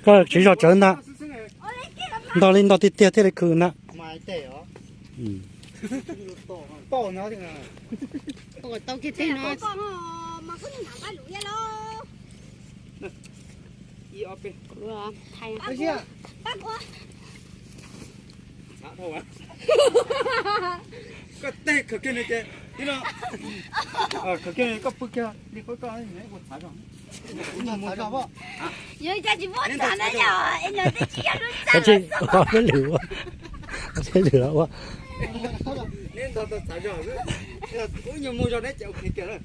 Koj siv zog tsawv ntag. Ntog li ntog tiag tiag thiaj li khwv ntag. Koj teg khaws kiag no ces, khaws kiag koj pw kiag li qhov koj ua txhav zog. Yog ua cas tsis muab txhav na yog es no twb tsis yog lub txhav. Peb lwm ua, peb lwm los ua. Neb ntog tau txhav zog xwb. Ub nyuag mus zog neb ces ua kiag lawm.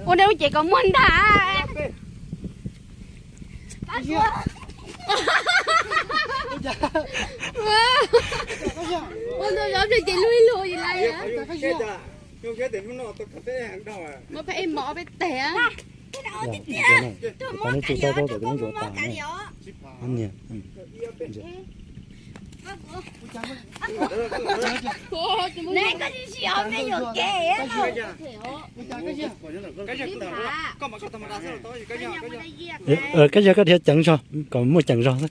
Ua neb lub cev kom muag ntag. Ua ntau zov pliag ces lub ib lub li lawm. Muab peb ib mov peb teg. Tau neb tsis tau tau tau neb zuav tas na. Niag Kab yog koj dhia ceev zog kom muaj ceev zog xwb.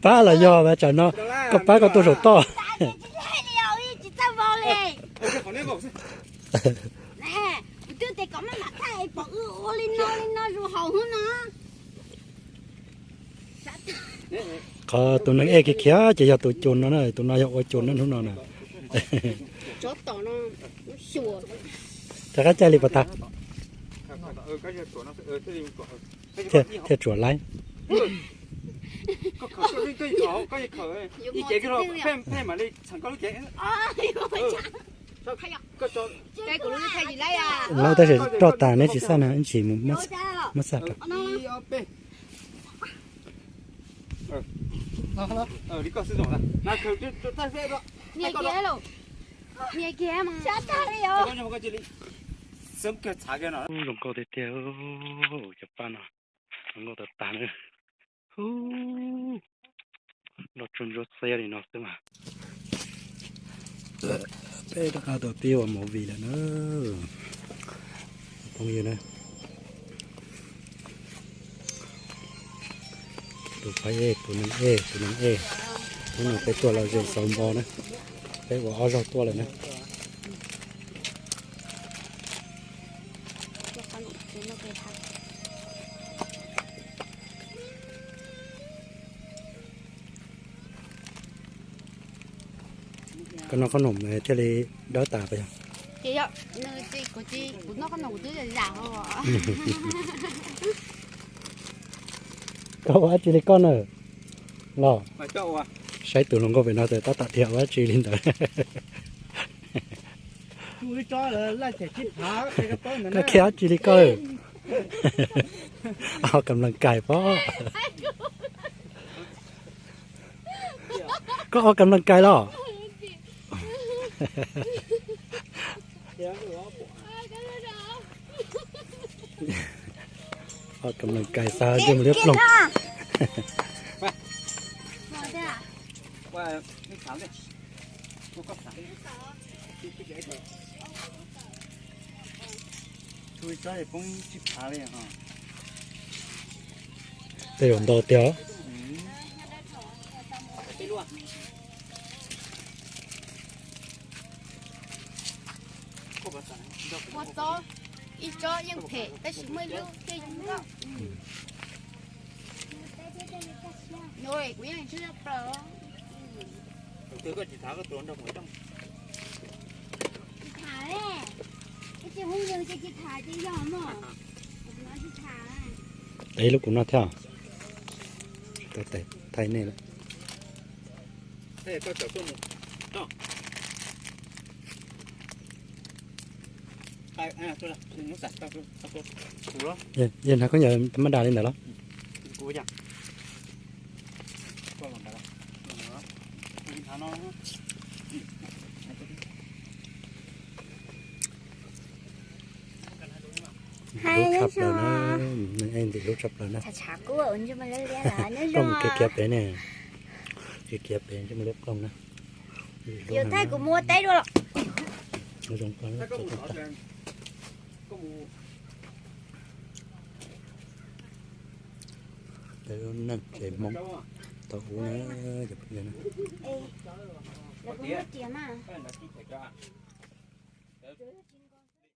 Pab los yog tsam no koj pab koj tuaj saum toj. Qhov tus neeg ej khiav khiav ces yog tus cus no na, tus no yog ua cus no hnub no na. Rov qab caij li pas tag. Thiaj tsuam laib. Laib tab sis roj tas neb tsis xaj na, ib ntsis mus muab xaj rau. Zoo nkauj tiag tiag cov paj no, zoo nkauj tas tas na. Hu, los tsuag ntsuag txias li no xwb mas. Peb rov qab tuaj pib ua movie lawm na. Phooj ywg na, tus phab ej, tus neeg ej, tus neeg ej, hnub no peb tuaj los ze xauv npo na, peb ua ob zaug tuaj lawm na. Koj noj qhob noom thiaj li dawb tas puas yog? Ces yog, kuv noj qhob noom kuv twb zam zam. Koj ua dab tsi li koj na? Los saib tus hluas nkauj pem no tab tom dhia ua dab tsi li ntawd. Koj khiav dab tsi li koj? Ua kam lees kais pob. Koj ua kam lees kais los? Ua kam lees kais xav ntsej muag liab ploog. Tej zaum ntau tiag. Ua txob ib tsob yeej phem tab sis muaj ib lub thiaj zoo nkauj. Kuv yeej tsis tau plaws. Tes lub kuv noj thiab. Tsis tau tes thaij nej lawm. Yog hnav khaub ncaws thas mas das li ntawd los? Hlub tshaj plaws na, neeg ej ntxim hlub tshaj plaws na. Koj mus kiv kiav pem ne, kiv kiav pem ntsej muag liab ploog na. Yuav thaij kuv mus ua teb dua los. Peb lub neej tsev Hmoob thaum ub na, cov phooj ywg na.